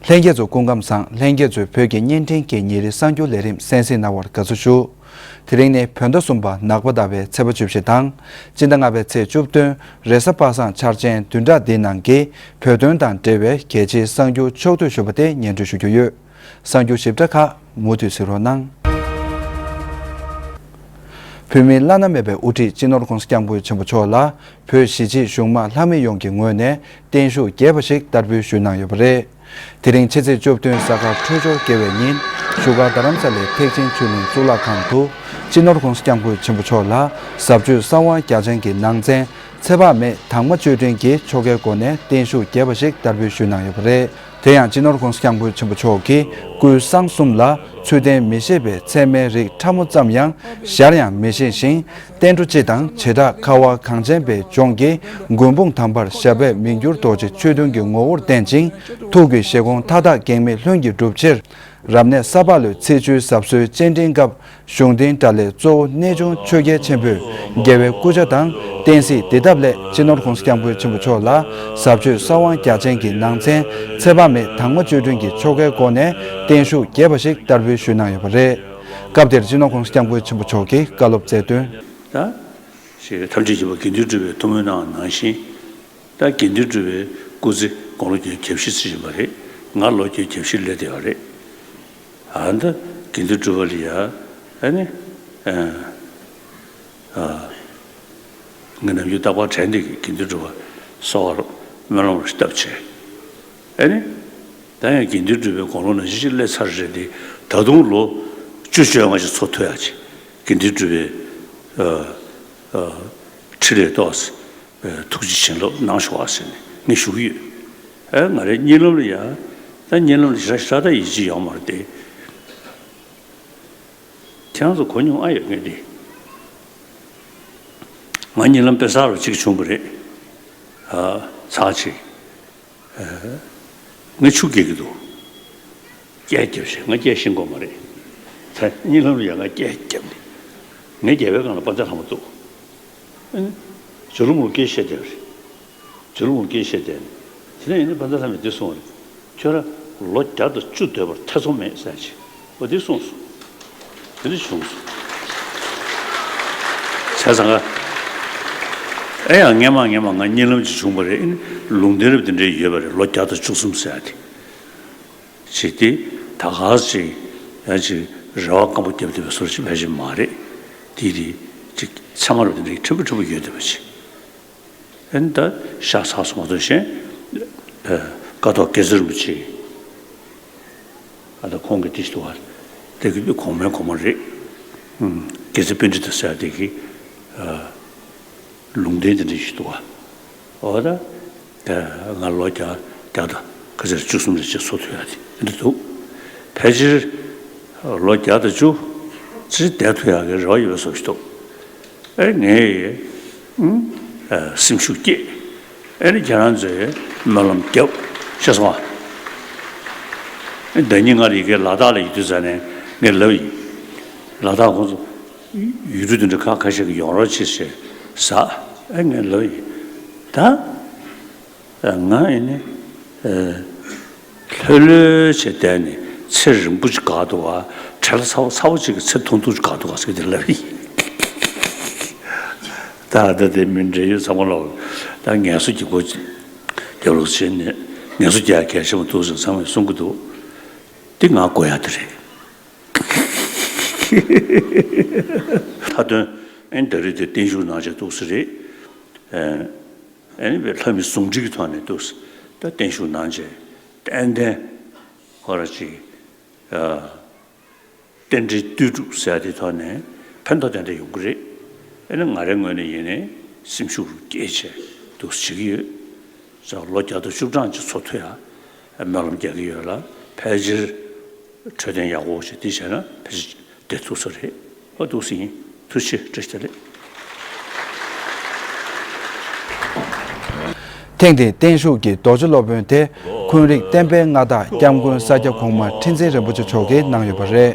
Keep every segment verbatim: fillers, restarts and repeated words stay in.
ལྷན་རྒྱས་ཚོ་སྐུ་ཁམས་བཟང་། ལྷན་རྒྱས་ཚོས་བོད་ཀྱི་བརྙན་འཕྲིན་གྱི་ཉིན་རེའི་གསར་འགྱུར་ལས་རིམ་གསན་གཟིགས་གནང་བར་དགའ་བསུ་ཞུ། དེ་རིང་ནི་བོད་ཟླ་གསུམ་པ་ནག་པ་ཟླ་བའི་ཚེས་པ་བཅུ་བཞི་དང་། སྤྱི་ཟླ་ལྔ་པའི་ཚེས་བཅུ་བདུན། རེས་གཟའ་པ་སངས་འཆར་ཅན་བདུན་ཕྲག་འདིའི་ནང་གི་བོད་དོན་དང་འབྲེལ་བའི་གལ་ཆེའི་གསར་འགྱུར་ཕྱོགས་བསྡུས་ཞུས་པ་དེ་སྙན་སྒྲོན་ཞུ་རྒྱུ་ཡོད། གསར་འགྱུར་ཞིབ་ཕྲ་ཁག་མུ་མཐུད་གཟིགས་རོགས་གནང་། བོད་མིའི་བླ་ན་མེད་པའི་དབུ་ཁྲིད་སྤྱི་ནོར་༧གོང་ས་༧སྐྱབས་མགོན་ཆེན་པོ་མཆོག་ལ་བོད་གཞིས་བྱེས་གཞུང་དམངས་ལྷ་མི་ཡོངས་ཀྱི་ངོས་ནས་བརྟན་བཞུགས་རྒྱས་པ་ཞིག་བསྟར་འབུལ་ཞུས་གནང་ཡོད་པ་རེད། དེ་རིང་ཕྱི་ཚེས་བཅུ་བདུན་གཟའ་སྐར་འཕྲོད་སྦྱོར་དགེ་བའི་ཉིན་བཞུགས་སྒར་རྡ་རམ་ས་ལའི་ཐེག་ཆེན་ཆོས་གླིང་གཙུག་ལག་ཁང་དུ་སྤྱི་ནོར་༧གོང་ས་༧སྐྱབས་མགོན་ཆེན་པོ་མཆོག་ལ་ཟབ་ཆོས་གསང་བ་རྒྱ་ཅན་གྱི་ནང་ཚན་ཚེ་དཔག་མེད་དྭངས་མ་ཅོད་སྤྲིན་གྱི་ཆོ་གའི་སྒོ་ནས་བརྟན་བཞུགས་རྒྱས་པ་ཞིག་བསྟར་འབུལ་ཞུས་གནང་ཡོད་པ་རེད། དེ་ཡང་སྤྱི་ནོར་༧གོང་ས་༧སྐྱབས་མགོན་ཆེན་པོ་མཆོག་གིས་སྐུའི་གསང་གསུམ་ལ་ཚུལ་ལྡན་མི་བཞེད་པའི་ཚད་མའི་རིགས་ཕྲ་མོ་ཙམ་ཡང་གཞར་ཡང་མི་བཞེད་ཅིང་། བསྟན་འགྲོ་སྤྱི་དང་བྱེ་བྲག་ཁ་བ་གངས་ཅན་པའི་ལྗོངས་ཀྱི་མགོན་དཔུང་དམ་པར་ཞབས་པད་མི་འགྱུར་རྡོ་རྗེ་ཆོས་དུང་གི་ངོ་བོར་བརྟེན་ཅིང་། ཐུགས་ཀྱི་བཞེད་དགོངས་མཐའ་དག་གེགས་མེད་ལྷུན་གྱིས་འགྲུབ་ཕྱིར། རབ་གནས་ས་ཕག་ལོའི་ཚེས་བཅུའི་གཟབ་གསོལ་སྤྱན་འདྲེན་སྐབས་གཞུང་རྟེན་དགྲ་བླའི་གཙོ་བོ་གནས་ཆུང་ཆོས་རྒྱལ་ཆེན་པོས་རྒྱལ་བའི་སྐུ་ཆས་དང་བསྟན་སྲིད་འདི་ཐབས་ལས་སྤྱི་ནོར་༧གོང་ས་༧སྐྱབས་མགོན་ཆེན་པོ་མཆོག་ལ་ཟབ་ཆོས་གསང་བ་རྒྱ་ཅན་གྱི་ནང་ཚན་ཚེ་དཔག་མེད་དྭངས་མ་ཅོད་སྤྲིན་གྱི་ཆོ་གའི་སྒོ་ནས་བརྟན་བཞུགས་རྒྱས་པ་ཞིག་བསྟར་འབུལ་ཞུས་གནང་ཡོད་པ་རེད། སྐབས་དེར་སྤྱི་ནོར་༧གོང་ས་༧སྐྱབས་མགོན་ཆེན་པོ་མཆོག་གིས་བཀའ་སློབ་སྩལ་དོན། ད། ཞེས་ཐམས་ཅད་མཁྱེན་པ་དགེ་འདུན་གྲུབ་པས་ཐུགས་སྨོན་གནང་བ་ནང་བཞིན། ད་དགེ་འདུན་གྲུབ་པའི་སྐུ་ཚེ་དགུང་ལོ་བརྒྱད་ཅུ་གྱ་བཞི་ཙམ་ཡིན་པ་རེད། ང་ལོ་བརྒྱད་ཅུ་གྱ་བཞི་སླེབས་བསྡད་པ་རེད། ཨ་ནི་དགེ་འདུན་གྲུབ་པ་ལ་ཡ། ཨ་ནི། ཨ། ཨ། ངས་ནམ་རྒྱུན་རྟག་པར་དྲན་བསྡད་ཀྱི་དགེ་འདུན་གྲུབ་པ་གསོལ་བ་སྨོན་ལམ་རེ་བཏབ་བྱས། ཨ་ནི། ད་ཡང་དགེ་འདུན་གྲུབ་པའི་དགུང་ལོ་ནང་བཞིན་ཅིག་སླེབས་ཚར་རེད་དེ། ད་དུང་ལོ་བཅུ་བཅོ་ལྔ་ཞིག་འཚོ་ཐུབ་ཡག་ཅིག་དགེ་འདུན་གྲུབ་པའི། ཨ། ཨ། ཁྲི་ལས་གཏོགས། ཐུགས་རྗེ་བྱིན་རླབས་གནང་ཤོག་ཨ་ཟེར་ནས་ངས་ཞུ་གི་ཡོད། ཨེ། ང་རའི་གཉིད་ལམ་ལ་ཡ། ད་གཉིད་ལམ་ལ་ཞེ་དྲག་ཞེ་དྲག་ད་ཡིད་ཆེས་ཡོད་མ་རེད་དེ། ཁྱེད་རང་ཚོ་གོ་མྱོང་ཨ་ཡོད་ངས་དེ། ང་གཉིད་ལམ་དཔེ་གསར་པ་གཅིག་བྱུང་བ་རེད། ཨ། ཚར་གཅིག་ངས་ཆུ་རྐྱལ་གྱི་འདུག་སྐྱེལ་རྒྱབ་ཤིག་ང་སྐྱེལ་ཤེས་ཀྱི་མ་རེད། ད་གཉིད་ལམ་ལ་ཡང་ང་སྐྱེལ་རྒྱབ་ནས། ངའི་རྒྱབ་པའི་སྒང་ལ་དཔལ་ལྡན་ལྷ་མོ་འདུག་ཨ་ནི། ཇོ་ལུ་མུར་སྐད་བཤད་བསྡད་པ་རེད། ཇོ་ལུ་མུར་སྐད་བཤད་བསྡད་ནས། དེ་ནས་ཡིན་ནའི་དཔལ་ལྡན་ལྷ་མོས་འདི་གསུངས་པ་རེད། ཁྱོད་རང་ལོ་བརྒྱ་དང་བཅུ་སྡོད་པར་ཐེ་ཚོམ་མེད་ཟེར་ཅིག་འོ་འདི་གསུངས་སོང་། དེ་འདྲ་བྱུང་སོང་། བྱས་ཙང་ཀ་ཨེ་ཡང་སྔན་མ་སྔན་མ་ང་གཉིད་ལམ་ཅིག་བྱུང་བ་རེད། ཨེ་ནི་ལུང་བསྟན་རབ་དེ་འདྲའི་ཡོད་པ་རེད། ལོ་བརྒྱ་དང་བཅུ་གསུམ་ཟེར་ཡ་དེ། ཅིག་དེ་ད་ག་ཅིག་ཡང་ཅིག་རེ་བ་སྐམ་པོ་བརྒྱབ་བསྡད་པའི་བཟོ་འདྲ་ཅིག་ཕལ་ཆེར་མ་རེད། དེ་དེ་ཅིག་ཚད་མ་རབ་དེ་འདྲའི་ཕྲན་བུ་ཕྲན་བུ་ཡོད་བསྡད་པ་ཅིག་ཨེ་ནི་ད་ཤ་ཚ་སོང་མ་གཏོགས་གཞན། ཨ། ཀཿཐོག་དགེ་རྩེ་རིན་པོ་ཆེ། ཨ། ད་ཁོང་གི་དེ་ཞིག་འདུག་བ། དེ་གི་གོང་མའི་གོང་མ་རེད། ཨུམ། དགེ་རྩེ་པཎྜི་ཏ་ཟེར་ཡ་དེ་གི། ཨ། ལུང་བསྟན་དེ་འདྲ་ཞིག་འདུག་བ། འོ་ད། ཨ། ང་ལོ་བརྒྱ་བརྒྱ་དང་ག་ཚོད་བཅུ་གསུམ་ལ་ཅིག་འཚོ་ཐུབ་ཡ་དེ་འདྲ་འདུག་ཕལ་ཆེར་ལོ་བརྒྱ་དང་བཅུ་ཙམ་བསྡད་ཐུབ་ཡ་གི་རེ་བ་ཡོད་པའི་བཟོ་ཞིག་འདུག་ཨེ། ངས། ཨུམ། ཨ། སེམས་ཤུགས་བསྐྱེད། ཨེ་ནི་ཁྱེད་རང་ཚོས་སྨོན་ལམ་རྒྱབ། ཤེས་སོང་ཨ། ཟླ་ཉིན་སྔར་ཡི་གེ་ལ་དྭགས་ལ་ཡོད་དུས་ཙ་ནས་ངས་ལབ་ཡིན། ལ་དྭགས་ཁོང་ཚོ་ཡུལ་གྲུ་དེ་འདྲ་ཁག་ཁ་ཤས་ཀྱི་ཡོང་རོགས་བྱེད་ཟེར་ཟ། ཨེ། ངས་ལབ་ཡིན། ད། ང་ཨེ་ནི། ཨ། ལྷོད་ལྷོད་བྱས་བསྡད་ནས་ཚེ་རིང་པོ་ཅིག་འགོར་འདུག་ག་བྲེལ་ཚ་བོ་ཚ་བོ་ཅིག་གིས་ཚེ་ཐུང་ཐུང་ཅིག་འགོར་འདུག་ག་ཟེར་གྱི་འདུག་ལབ་ཡིན། ད་ད་དེ་མི་འབྲེལ་ཡོད་ཚང་མ་ལ། ད་ངལ་གསོ་རྒྱག་དགོས། རྒྱབ་ལོགས་བྱས་ནས་ངལ་གསོ་རྒྱག་གལ་ཆེན་པོ་འདུག་ཟེར་ཚང་མས་གསུང་གི་འདུག་དེ་ང་དགོས་ཡ་དེ་རེད། མཐའ་དོན་ཨེ་ནི་ད་རེས་དེ་བརྟན་བཞུགས་གནང་བྱས་འདུག་ས་རེད། ཨ། ཨེ་ནི་བའི་ལྷ་མི་ཟུང་འབྲེལ་གྱི་ཐོག་ནས་འདུག་ད་བརྟན་བཞུགས་གནང་བྱས་ཏན་ཏན་ཁོ་ར་ཅིག་ཨ། རྟེན་འབྲེལ་བསྟུད་གྲུབ་ཟེར་ཡ་དེ་ཐོག་ནས་ཕན་ཐོགས་ཏན་ཏན་ཡོང་གི་རེད། ཨེ་ནི་ང་རའི་ངོས་ནས་ཡིན་ནའི་སེམས་ཤུགས་རུ་བསྐྱེད་བྱས་འདུག་བྱེད་ཀྱི་ཡོད། ཙང་ལོ་བརྒྱ་དང་བཅུ་གྲངས་ཅིག་འཚོ་ཐུབ་ཡ་སྨོན་ལམ་རྒྱག་གི་ཡོད་ལ། ཕལ་ཆེར་འཕྲོད་བསྟེན་ཡག་པོ་ཞིག་དེ་བྱས་ན་ཕལ་ཆེར་བསྡད་ཐུབ་ས་རེད། ཨོ་འདུག་སེ་ཡིན། ཐུགས་རྗེ་ཆེ། བཀྲ་ཤིས་བདེ་ལེགས། ཐེངས་འདིའི་བརྟན་བཞུགས་ཀྱི་རྡོ་རྗེ་སློབ་དཔོན་དེ་འཁོན་རིགས་བསྟན་པའི་མངའ་བདག་སྐྱབས་མགོན་ས་སྐྱ་གོང་མ་ཁྲི་འཛིན་རིན་པོ་ཆེ་མཆོག་གིས་གནང་ཡོད་པ་རེད།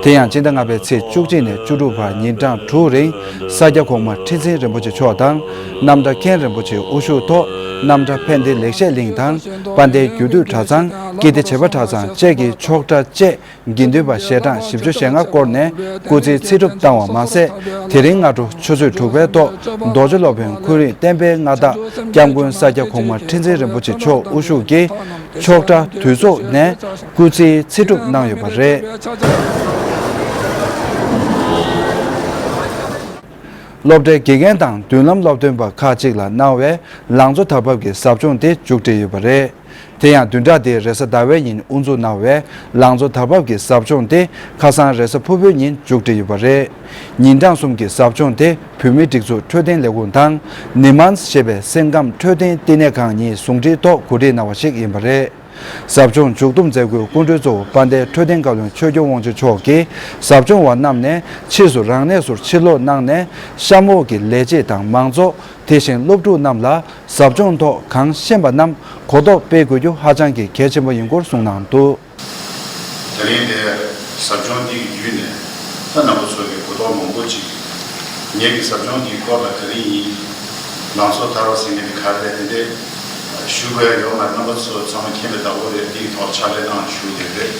དེ་ཡང་སྤྱི་ཟླ་ལྔ་པའི་ཚེས་བཅུ་གཅིག་ནས་བཅུ་དྲུག་བར་ཉིན་གྲངས་དྲུག་རིང་ས་སྐྱ་གོང་མ་ཁྲི་འཛིན་རིན་པོ་ཆེ་མཆོག་དང་རྣམ་གྲྭ་མཁན་རིན་པོ་ཆེའི་དབུ་བཞུགས་ཐོག་རྣམ་གྲྭ་ཕན་བདེ་ལེགས་བཤད་གླིང་དང་དཔལ་ལྡན་རྒྱུད་སྟོད་གྲྭ་ཚང་། ཀིརྟི་བྱེས་པ་གྲྭ་ཚང་བཅས་ཀྱི་ཕྱོགས་གྲྭ་བཅས་དགེ་འདུན་པ་ཞལ་གྲངས་བཞི་བཅུ་ཞེ་ལྔ་བསྐོར་ནས་སྐུ་ཚེའི་ཚེ་སྒྲུབ་བཏང་བ་མ་ཟད། དེ་རིང་སྔ་དྲོ་ཆུ་ཚོད་དྲུག་པའི་ཐོག་རྡོ་རྗེ་སློབ་དཔོན་ཁོ་རང་བསྟན་པའི་མངའ་བདག་སྐྱབས་མགོན་ས་སྐྱ་གོང་མ་ཁྲི་འཛིན་རིན་པོ་ཆེ་མཆོག་དབུ་བཞུགས་ཀྱིས་ཕྱོགས་གྲྭ་འདུས་ཚོགས་ནས་སྐུ་ཚེའི་ཚེ་སྒྲུབ་གནང་ཡོད་པ་རེད། སློབ་གྲྭའི་དགེ་རྒན་དང་མདུན་ལམ་སློབ་སྟོན་པ་ཁག་ཅིག་ལ་གནང་བའི་ལང་ཚོ་དར་བབས་ཀྱི་ཟབ་སྦྱོང་དེ་མཇུག་སྒྲིལ་ཡོད་པ་རེད། དེ་ཡང་བདུན་ཕྲག་འདིའི་རེས་གཟའ་ཟླ་བའི་ཉིན་དབུ་འཛུགས་གནང་བའི་ལང་ཚོ་དར་བབས་ཀྱི་ཟབ་སྦྱོང་དེ་ཁ་སང་རེས་གཟའ་ཕུར་བུའི་ཉིན་མཇུག་སྒྲིལ་ཡོད་པ་རེད། ཉིན་གྲངས་གསུམ་གྱི་ཟབ་སྦྱོང་དེ་བོད་མིའི་སྒྲིག་འཛུགས་འཕྲོད་བསྟེན་ལས་ཁུངས་དང་ནི་མཱན་ཞེས་པའི་སེམས་ཁམས་འཕྲོད་བསྟེན་བསྟི་གནས་ཁང་གཉིས་ཟུང་འབྲེལ་ཐོག་གོ་སྒྲིག་གནང་བ་ཞིག་ཡིན་པ་རེད། ཟབ་སྦྱོང་མཇུག་བསྡོམས་མཛད་སྒོའི་སྐུ་མགྲོན་གཙོ་བོ་དཔལ་ལྡན་འཕྲོད་བསྟེན་བཀའ་བློན་ཆོས་སྐྱོང་དབང་ཕྱུག་མཆོག་གིས་ཟབ་སྦྱོང་བ་རྣམས་ནས་ཕྱིས་སུ་རང་གནས་སུ་ཕྱིར་ལོག་གནང་ནས་གཤམ་འོག་གི་ལས་བྱེད་དང་མང་ཚོགས། དེ་བཞིན་སློབ་ཕྲུག་རྣམས་ལ་ཟབ་སྦྱོང་ཐོག་གང་ཤེས་པ་རྣམས་གོ་རྟོགས་སྤེལ་དགོས་རྒྱུ་ཧ་ཅང་གི་གལ་ཆེན་པོ་ཡིན་སྐོར་གསུངས་གནང་འདུག། དེ་རིང་འདིར་ཟབ་སྦྱོང་འདི་ཡི་བརྒྱུད་ནས་ད་རྣམ་པ་ཚོ་གིས་གོ་རྟོགས་མང་པོ་ཅིག། ངེད་ཀྱི་ཟབ་སྦྱོང་འདིའི་སྐོར་ལ་དེ་རིང་ཡིན། ལང་ཚོ་དར་བ་ཟེར་མཁན་འདི་ག་རེ་རེད། དེ་འདྲའི་ཞུ་དགོས་ཡ་ཡོད་མ་རེད། རྣམ་པ་ཚོ་ཚང་མ་མཁྱེན་པའི་བདག་པོ་རེད། འདིའི་ཐོག་ཕྱག་ལས་གནང་ཞུ་གི་རེད།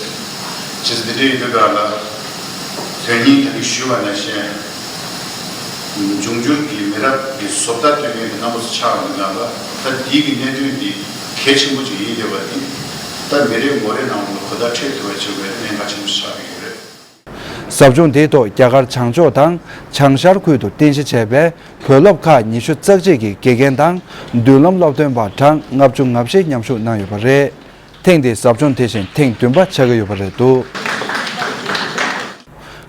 ཅེས་འདི་འདྲའི་ཡིན་དུས་ག་ལ་དོན་སྙིང་དེ་རིང་ཞུས་པ་ནང་བཞིན། འབྱུང་འགྱུར་གྱི་མི་རབས་ཀྱི་བཟོ་ལྟ་སྟོན་མཁན་གྱི་རྣམ་པ་ཚོ་ཆགས་ཡོང་གི་ཡོད་ལ། ད་འདི་གི་གནད་དོན་འདི་གལ་ཆེན་པོ་ཅིག་ཡིན་བསྡད་པ་འདི་ད་མི་རེ་ངོ་རེ་ནང་ལ་གོ་བརྡ་འཕྲོད་ཐུབ་པ་བྱེད་དགོས་གནད་འགག་ཆེན་པོ་ཆགས་ཀྱི་ཡོད་རེད། ཟབ་སྦྱོང་འདིའི་ཐོག་རྒྱ་གར་བྱང་ཕྱོགས་དང་བྱང་ཤར་ཁུལ་དུ་རྟེན་གཞི་བྱས་པའི་བོད་སློབ་ཁག་ཉི་ཤུ་རྩ་གཅིག་གི་དགེ་རྒན་དང་མདུན་ལམ་སློབ་སྟོན་པ་གྲངས་ལྔ་བཅུ་ང་བཞི་མཉམ་ཞུགས་གནང་ཡོད་པ་རེད། ཐེངས་འདིའི་ཟབ་སྦྱོང་དེ་བཞིན་ཐེངས་བདུན་པ་ཆགས་ཀྱི་ཡོད་པ་རེད་འདུག།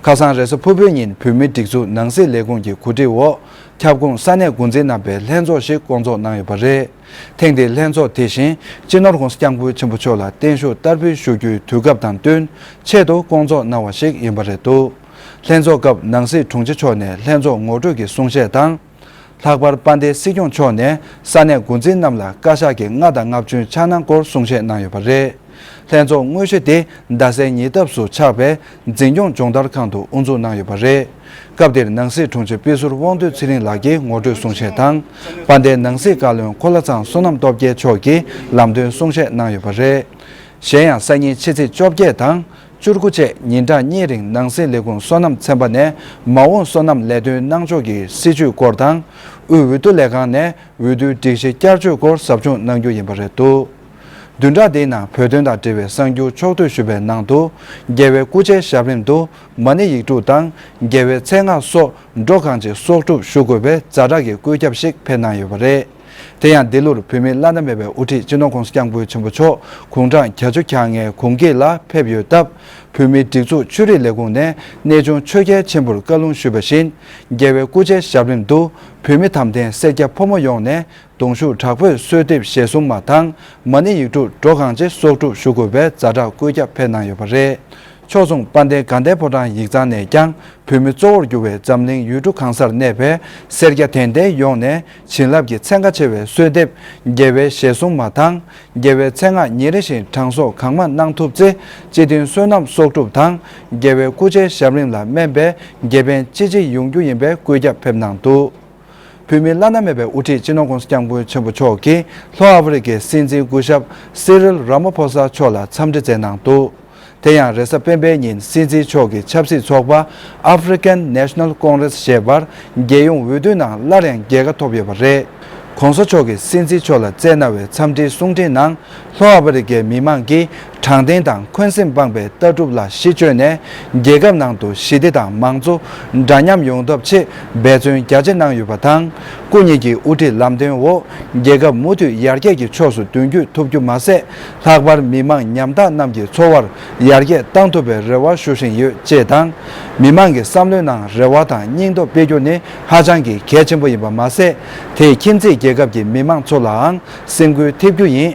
ཁ་སང་རེས་གཟའ་ཕུར་བུའི་ཉིན་བོད་མིའི་སྒྲིག་འཛུགས་ནང་སྲིད་ལས་ཁུངས་ཀྱི་གོ་སྒྲིག་འོག་ཁྱབ་ཁོངས་ས་གནས་འགོ་འཛིན་རྣམ་པའི་ལྷན་ཚོགས་ཤིག་བསྐོང་ཚོགས་གནང་ཡོད་པ་རེད། ཐེངས་འདིའི་ལྷན་ཚོགས་དེ་བཞིན་སྤྱི་ནོར་༧གོང་ས་༧སྐྱབས་མགོན་ཆེན་པོ་མཆོག་ལ་བརྟན་བཞུགས་བསྟར་འབུལ་ཞུ་རྒྱུའི་དུས་སྐབས་དང་བསྟུན་ཆེད་དུ་བསྐོང་ཚོགས་གནང་བ་ཞིག་ཡིན་པ་རེད་འདུག། ལྷན་ཚོགས་སྐབས་ནང་སྲིད་དྲུང་ཆེ་མཆོག་ནས་ལྷན་ཚོགས་ངོ་སྤྲོད་ཀྱི་གསུང་བཤད་དང་། ལྷག་པར་དཔལ་ལྡན་སྲིད་སྐྱོང་མཆོག་ནས་ས་གནས་འགོ་འཛིན་རྣམས་ལ་བཀའ་ཤག་གི་ལྔ་དང་ལྔ་བཅུའི་འཆར་སྣང་སྐོར་གསུང་བཤད་གནང་ཡོད་པ་རེད། ལྷན་ཚོགས་དངོས་གཞི་དེ་རྡ་སའི་ཉེ་འདབས་སུ་ཆགས་པའི་འཛིན་སྐྱོང་སྦྱོང་བརྡར་ཁང་དུ་དབུ་འཛུགས་གནང་ཡོད་པ་རེད། སྐབས་དེར་ནང་སྲིད་དྲུང་ཆེ་དཔེ་ཟུར་དབང་འདུས་ཚེ་རིང་ལགས་ཀྱིས་ངོ་སྤྲོད་གསུང་བཤད་དང་། དཔལ་ལྡན་ནང་སྲིད་བཀའ་བློན་འཁོར་ལྷ་ཚང་བསོད་ནམས་སྟོབས་རྒྱལ་མཆོག་གིས་ལམ་སྟོན་གསུང་བཤད་གནང་ཡོད་པ་རེད། གཞན་ཡང་སང་ཉིན་ཕྱི་ཚེས་བཅོ་བརྒྱད་དང་། བཅུ་དགུ་བཅས་ཉིན་གྲངས་གཉིས་རིང་ནང་སྲིད་ལས་ཁུངས་སོ་ནམ་ཚན་པ་ནས་མ་འོངས་སོ་ནམ་ལས་དོན་གནང་ཕྱོགས་ཀྱི་སྲིད་བྱུས་སྐོར་དང་། དབུས་འོས་བསྡུ་ལས་ཁང་ནས་འོས་བསྡུའི་སྒྲིག་གཞི་བསྐྱར་བཅོས་སྐོར་ཟབ་སྦྱོང་གནང་རྒྱུ་ཡིན་པ་རེད་འདུག། བདུན་ཕྲག་འདིའི་ནང་བོད་དོན་དང་འབྲེལ་བའི་གསར་འགྱུར་ཕྱོགས་བསྡུས་ཞུས་པའི་ནང་དུ། རྒྱལ་བའི་སྐུ་ཕྱྭའི་ཞབས་རིམ་དུ་མ་ཎི་ཡིག་དྲུག་དང་རྒྱལ་བའི་མཚན་སྔགས་སོགས་འགྲོ་གང་ཆེ་གསོག་སྒྲུབ་ཞུ་དགོས་པའི་ཛ་དྲག་གི་བཀོད་ཁྱབ་ཞིག་ཕེབས་གནང་ཡོད་པ་རེད། དེ་ཡང་འདི་ལོར་བོད་མིའི་བླ་ན་མེད་པའི་དབུ་ཁྲིད་སྤྱི་ནོར་༧གོང་ས་༧སྐྱབས་མགོན་ཆེན་པོ་མཆོག་དགུང་གྲངས་བརྒྱད་ཅུ་གྱ་ལྔའི་གུང་སྐྱེས་ལ་ཕེབས་ཡོད་སྟབས། བོད་མིའི་སྒྲིག་འཛུགས་ཆོས་རིག་ལས་ཁུངས་ནས་གནས་ཆུང་ཆོས་རྒྱལ་ཆེན་པོར་བཀའ་ལུང་ཞུས་པ་བཞིན། རྒྱལ་བའི་སྐུ་ཕྱྭའི་ཞབས་རིམ་དུ་བོད་མི་དམ་ལྡན་སེར་སྐྱ་ཕོ་མོ་ཡོངས་ནས་གདུང་ཤུགས་དྲག་པོས་གསོལ་འདེབས་ཞལ་གསུམ་མ་དང་མ་ཎི་ཡིག་དྲུག་འགྲོ་གང་ཆེ་གསོག་སྒྲུབ་ཞུ་དགོས་པའི་ཛ་དྲག་བཀོད་ཁྱབ་ཕེབས་གནང་ཡོད་པ་རེད། ཕྱོགས་མཚུངས་དཔལ་ལྡན་དགའ་ལྡན་ཕོ་བྲང་ཡིག་ཚང་ནས་ཀྱང་བོད་མི་གཙོ་བོར་གྱུར་བའི་འཛམ་གླིང་ཡུལ་གྲུ་གང་སར་གནས་པའི་སེར་སྐྱ་དད་ལྡན་ཡོངས་ནས་བྱིན་རླབས་ཀྱི་ཚན་ཁ་ཆེ་བའི་གསོལ་འདེབས་རྒྱལ་བའི་ཞལ་གསུམ་མ་དང་། རྒྱལ་བའི་མཚན་སྔགས་ཉིན་རེ་བཞིན་གྲངས་གསོག་གང་མང་གནང་ཐུབ་ཚེ་སྤྱི་མཐུན་བསོད་ནམས་གསོག་སྒྲུབ་དང་རྒྱལ་བའི་སྐུ་ཕྱྭའི་ཞབས་རིམ་ལ་སྨན་པའི་དགེ་ཕན་ཅི་ཆེ་ཡོང་རྒྱུ་ཡིན་པའི་བཀོད་ཁྱབ་ཕེབས་གནང་འདུག། བོད་མིའི་བླ་ན་མེད་པའི་དབུ་ཁྲིད་སྤྱི་ནོར་༧གོང་ས་༧སྐྱབས་མགོན་ཆེན་པོ་མཆོག་གིས་ལྷོ་ཨ་ཧྥེ་རི་ཁའི་སྲིད་འཛིན་སྐུ་ཞབས་སི་རིལ་ར་མ་ཕོ་ས་མཆོག་ལ་འཚམས་འདྲི་མཛད་གནང་འདུག། དེ་ཡང་རེས་གཟའ་སྤེན་པའི་ཉིན་སྲིད་འཛིན་མཆོག་གི་ཆབ་སྲིད་ཚོགས་པ་African National Congress ཞེས་པར་རྒྱལ་ཡོངས་འོས་བསྡུའི་ནང་སླར་ཡང་རྒྱལ་ཁ་ཐོབ་ཡོད་པ་རེད། ༸གོང་ས་མཆོག་གིས་སྲིད་འཛིན་མཆོག་ལ་བསྩལ་གནང་བའི་འཚམས་འདྲིའི་གསུང་འཕྲིན་ནང་། ལྷོ་ཨ་ཧྥེ་རི་ཁའི་མི་མང་གིས་དྲང་བདེན་དང་འཁོན་སེམས་སྤངས་པའི་ལྟ་གྲུབ་ལ་གཞི་བཅོལ་ནས། རྒྱལ་ཁབ་ནང་དུ་ཞི་བདེ་དང་མང་གཙོ། འདྲ་མཉམ་ཡོང་ཐབས་ཆེད་འབད་བརྩོན་རྒྱ་ཆེ་གནང་ཡོད་པ་དང་། སྐུ་ཉིད་ཀྱི་དབུ་ཁྲིད་ལམ་སྟོན་འོག་རྒྱལ་ཁབ་མུ་མཐུད་ཡར་རྒྱས་ཀྱི་ཕྱོགས་སུ་མདུན་སྐྱོད་ཐུབ་རྒྱུ་མ་ཟད། ལྷག་པར་མི་མང་ཉམ་ཐག་རྣམས་ཀྱི་འཚོ་བར་ཡར་རྒྱས་གཏང་ཐུབ་པའི་རེ་བ་ཞུ་བཞིན་ཡོད་ཅེས་དང་། མི་མང་གི་བསམ་བློའི་ནང་རེ་བ་དང་སྙིང་སྟོབས་སྤེལ་རྒྱུ་ནི་ཧ་ཅང་གི་གལ་ཆེན་པོ་ཡིན་པ་མ་ཟད། དེས་ཁྱིམ་མཚེས་རྒྱལ་ཁབ་ཀྱི་མི་མང་ཚོ་ལའང་སེམས་འགུལ་ཐེབས་རྒྱུ་ཡིན།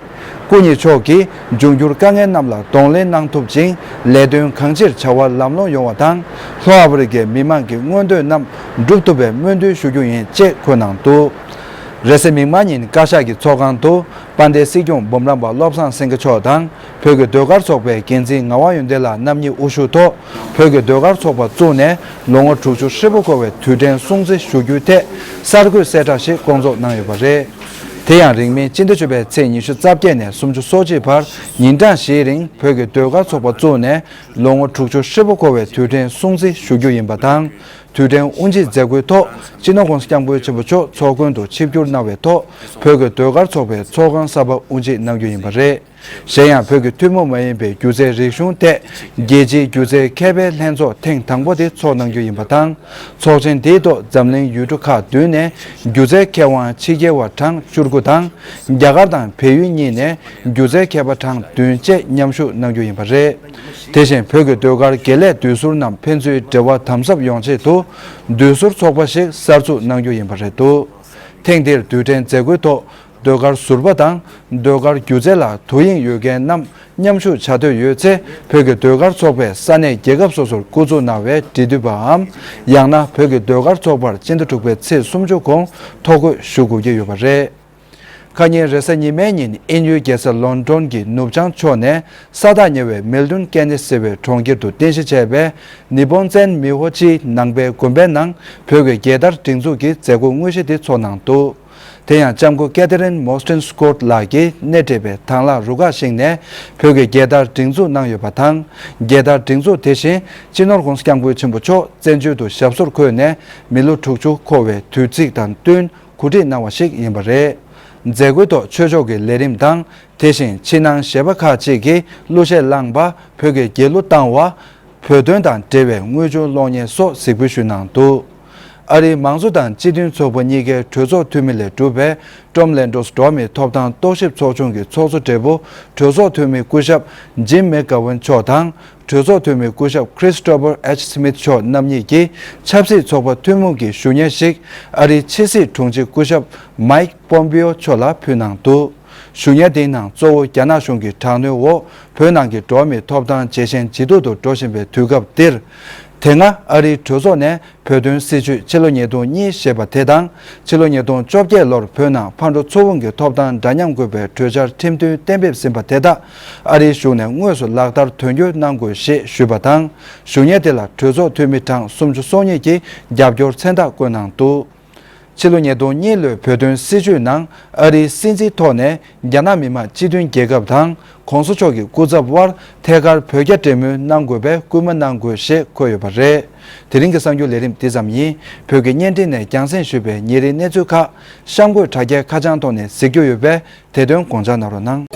སྐུ་ཉིད་མཆོག་གིས་འབྱུང་འགྱུར་དཀའ་ངལ་རྣམས་ལ་གདོང་ལེན་གནང་ཐུབ་ཅིང་། ལས་དོན་གང་ཆེར་བྱ་བ་ལམ་ལྷོང་ཡོང་བ་དང་། ལྷོ་ཨ་ཧྥེ་རི་ཁའི་མི་མང་གི་མངོན་འདོད་རྣམས་འགྲུབ་ཐུབ་པའི་སྨོན་འདུན་ཞུ་རྒྱུ་ཡིན་ཅེས་འཁོད་གནང་འདུག། རེས་གཟའ་མིག་དམར་ཉིན་བཀའ་ཤག་གི་ཚོགས་ཁང་དུ་དཔལ་ལྡན་སྲིད་སྐྱོང་འབུམ་རམས་པ་བློ་བཟང་སེང་གེ་མཆོག་དང་། བོད་ཀྱི་ཟློས་གར་ཚོགས་པའི་འགན་འཛིན་ངག་དབང་ཡོན་ཏན་ལགས་རྣམ་གཉིས་དབུ་བཞུགས་ཐོག་བོད་ཀྱི་ཟློས་གར་ཚོགས་པ་བཙུགས་ནས་ལོ་ངོ་དྲུག་ཅུ་ཧྲིལ་པོ་འཁོར་བའི་དུས་དྲན་སྲུང་བརྩི་ཞུ་རྒྱུའི་ཐད་གསར་འགོད་གསལ་བསྒྲགས་ཤིག་བསྐོང་ཚོགས་གནང་ཡོད་པ་རེད། དེ་ཡང་རིང་མིན་སྤྱི་ཟླ་བཅུ་པའི་ཚེས་ཉི་ཤུ་རྩ་བརྒྱད་ནས་སུམ་ཅུ་སོ་གཅིག་བར་ཉིན་གྲངས་བཞིའི་རིང་བོད་ཀྱི་ཟློས་གར་ཚོགས་པ་བཙུགས་ནས་ལོ་ངོ་དྲུག་ཅུ་ཧྲིལ་པོ་འཁོར་བའི་དུས་དྲན་སྲུང་བརྩི་ཞུ་རྒྱུ་ཡིན་པ་དང་། དུས་དྲན་དབུ་འབྱེད་མཛད་སྒོའི་ཐོག་སྤྱི་ནོར་༸གོང་ས་༸སྐྱབས་མགོན་ཆེན་པོ་མཆོག་ཚོགས་མགོན་དུ་ཆིབས་བསྒྱུར་གནང་བའི་ཐོག་བོད་ཀྱི་ཟློས་གར་ཚོགས་པའི་ཚོགས་ཁང་གསར་པ་དབུ་འབྱེད་གནང་རྒྱུ་ཡིན་པ་རེད། གཞན་ཡང་བོད་ཀྱི་ཐུན་མོང་མ་ཡིན་པའི་སྒྱུ་རྩལ་རིག་གཞུང་ཐད་རྒྱལ་སྤྱིའི་སྒྱུ་རྩལ་མཁས་པའི་ལྷན་ཚོགས་ཐེངས་དང་པོ་དེ་ཚོགས་གནང་རྒྱུ་ཡིན་པ་དང་། ཚོགས་ཆེན་དེའི་ཐོག་འཛམ་གླིང་ཡུལ་གྲུ་ཁག་བདུན་ནས་སྒྱུ་རྩལ་མཁས་དབང་ཕྱི་རྒྱལ་བ་གྲངས་བཅུ་དགུ་དང་། རྒྱ་གར་དང་བལ་ཡུལ་གཉིས་ནས་སྒྱུ་རྩལ་མཁས་པ་གྲངས་བདུན་བཅས་མཉམ་ཞུགས་གནང་རྒྱུ་ཡིན་པ་རེད། དེ་བཞིན་བོད་ཀྱི་ཟློས་གར་དགེ་ལས་འདུས་ཟུར་རྣམས་ཕན་ཚུན་འབྲེལ་བ་དམ་ཟབ་ཡོང་ཆེད་དུ་འདུས་ཟུར་ཚོགས་པ་ཞིག་གསར་འཛུགས་གནང་རྒྱུ་ཡིན་པ་རེད་འདུག་ཐེངས་འདིར་དུས་དྲན་མཛད་སྒོའི་ཐོག་ཟློས་གར་ཟུར་པ་དང་ཟློས་གར་སྒྱུ་རྩལ་ལ་དོ་དབྱིངས་ཡོད་མཁན་རྣམས་མཉམ་ཞུགས་བྱ་འདོད་ཡོད་ཚེ། བོད་ཀྱི་ཟློས་གར་ཚོགས་པས་ས་གནས་རྒྱལ་ཁབ་སོ་སོར་སྐུ་འཛུགས་གནང་བའི་འབྲེལ་མཐུད་པའམ། ཡང་ན་བོད་ཀྱི་ཟློས་གར་ཚོགས་པར་སྤྱི་ཟླ་དྲུག་པའི་ཚེས་སུམ་ཅུ་གོང་ཐོ་འགོད་ཞུ་དགོས་ཀྱི་ཡོད་པ་རེད། ཁ་ཉིན་རེས་གཟའ་ཉི་མའི་ཉིན་དབྱིན་ཡུལ་རྒྱལ་ས་ལོན་ཌོན་གྱི་ནུབ་བྱང་ཕྱོགས་ནས་ས་ཐག་ཉེ་བའི་མིལ་ཊོན་ཀེ་ནི་ཟེར་བའི་གྲོང་ཁྱེར་དུ་རྟེན་གཞི་བྱས་པའི་ནི་ཕོན་ཙན་མི་ཧོ་ཅིའི་ནང་པའི་དགོན་པའི་ནང་བོད་ཀྱི་རྒྱལ་དར་སྒྲེང་འཛུགས་ཀྱི་མཛད་སྒོ་དངོས་གཞི་དེ་ཚོགས་གནང་འདུག་དེ་ཡང་ལྕམ་སྐུ་ཀེ་ཐི་རིན་མོ་སི་ཊན་སི་ཀོཊ་ལགས་ཀྱིས་སྣེ་ཁྲིད་པའི་དང་བླངས་རུ་ཁག་ཞིག་ནས་བོད་ཀྱི་རྒྱལ་དར་སྒྲེང་འཛུགས་གནང་ཡོད་པ་དང་། རྒྱལ་དར་སྒྲེང་འཛུགས་དེ་བཞིན་སྤྱི་ནོར་༸གོང་ས་༸སྐྱབས་མགོན་ཆེན་པོ་མཆོག་བཙན་བྱོལ་དུ་ཞབས་སོར་འཁོད་ནས་མི་ལོ་དྲུག་ཅུ་འཁོར་བའི་དུས་ཚིགས་དང་བསྟུན་གོ་སྒྲིག་གནང་བ་ཞིག་ཡིན་པ་རེད། མཛད་སྒོའི་ཐོག་ཆོས་ཕྱོགས་ཀྱི་ལས་རིམ་དང་། དེ་བཞིན་ཕྱི་ནང་གཞས་པ་ཁག་ཅིག་གིས་གླུ་གཞས་བླངས་པ། བོད་ཀྱི་རྒྱལ་གླུ་བཏང་བ། བོད་དོན་དང་འབྲེལ་བའི་དངོས་བྱུང་གློག་བརྙན་སོགས་གཟིགས་འབུལ་ཞུས་གནང་འདུག་ཨ་རིའི་མང་གཙོ་དང་སྤྱི་མཐུན་ཚོགས་པ་གཉིས་ཀའི་གྲོས་ཚོགས་འཐུས་མི་ལས་གྲུབ་པའི་ཀྲོམ་ལེན་ཌོས་འགྲོ་བ་མིའི་ཐོབ་ཐང་རྟོག་ཞིབ་ཚོགས་ཆུང་གི་ཚོགས་གཙོ་སྦྲེལ་པོ་གྲོས་ཚོགས་འཐུས་མི་སྐུ་ཞབས་ཇིམ་མེག་གྷ་ཝན་མཆོག་དང་། གྲོས་ཚོགས་འཐུས་མི་སྐུ་ཞབས་Christopher H Smith་མཆོག་རྣམ་གཉིས་ཀྱིས་ཆབ་སྲིད་ཚོགས་པ་ཐུན་མོང་གི་ཞུ་སྙན་ཞིག་ཨ་རིའི་ཕྱི་སྲིད་དྲུང་ཆེ་སྐུ་ཞབས་མཱིག་པོམ་པིའོ་མཆོག་ལ་ཕུལ་གནང་འདུག་ཞུ་སྙན་དེའི་ནང་གཙོ་བོ་རྒྱ་ནག་གཞུང་གི་དྲག་གནོན་འོག་བོད་ནང་གི་འགྲོ་བ་མིའི་ཐོབ་ཐང་ཇེ་ཞན་ཇེ་སྡུག་ཏུ་འགྲོ་བཞིན་པའི་དུས་སྐབས་འདིར། དེ་སྔ་ཨ་རིའི་གྲོས་ཚོགས་ནས་བོད་དོན་སྲིད་བྱུས་ཕྱི་ལོ་ཉིས་སྟོང་གཉིས་ཞེས་པ་དེ་དང་། ཕྱི་ལོ་ཉིས་སྟོང་བཅོ་བརྒྱད་ལོར་བོད་ནང་ཕར་འགྲོ་ཚུར་འོང་གི་ཐོབ་ཐང་འདྲ་མཉམ་དགོས་པའི་གྲོས་འཆར་ཁྲིམས་མཐུན་གཏན་འབེབས་ཟིན་པ་དེ་དག་ཨ་རིའི་གཞུང་ནས་དངོས་སུ་ལག་བསྟར་དོན་འཁྱོལ་གནང་དགོས་ཞེས་ཞུས་པ་དང་། ཞུ་སྙན་དེ་ལ་གྲོས་ཚོགས་འཐུས་མི་གྲངས་སུམ་ཅུ་སོ་གཉིས་ཀྱིས་རྒྱབ་སྐྱོར་མཚན་རྟགས་བཀོད་གནང་འདུག་ཕྱི་ལོ་ཉིས་སྟོང་གཉིས་ལོའི་བོད་དོན་སྲིད་བྱུས་ནང་ཨ་རིའི་སྲིད་འཛིན་ཐོག་ནས་རྒྱ་ནག་མི་དམངས་སྤྱི་མཐུན་རྒྱལ་ཁབ་དང་། ༸གོང་ས་མཆོག་གི་སྐུ་ཚབ་དབར་ཐད་ཀར་བོད་རྒྱ་འབྲེལ་མོལ་གནང་དགོས་པའི་སྐུལ་མ་གནང་དགོས་ཞེས་འཁོད་ཡོད་པ་རེད། དེ་རིང་གི་གསར་འགྱུར་ལས་རིམ་འདི་ཙམ་ཡིན། བོད་ཀྱི་བརྙན་འཕྲིན་ནས་རྒྱང་སྲིང་ཞུས་པའི་ཉིན་རེའི་གནས་ཚུལ་ཁག་གཤམ་འཁོད་དྲ་རྒྱའི་ཁ་བྱང་ཐོག་ནས་གཟིགས་རྒྱུ་ཡོད་པས། དེ་དོན་དགོངས་འཇགས་གནང་རོགས་གནང་།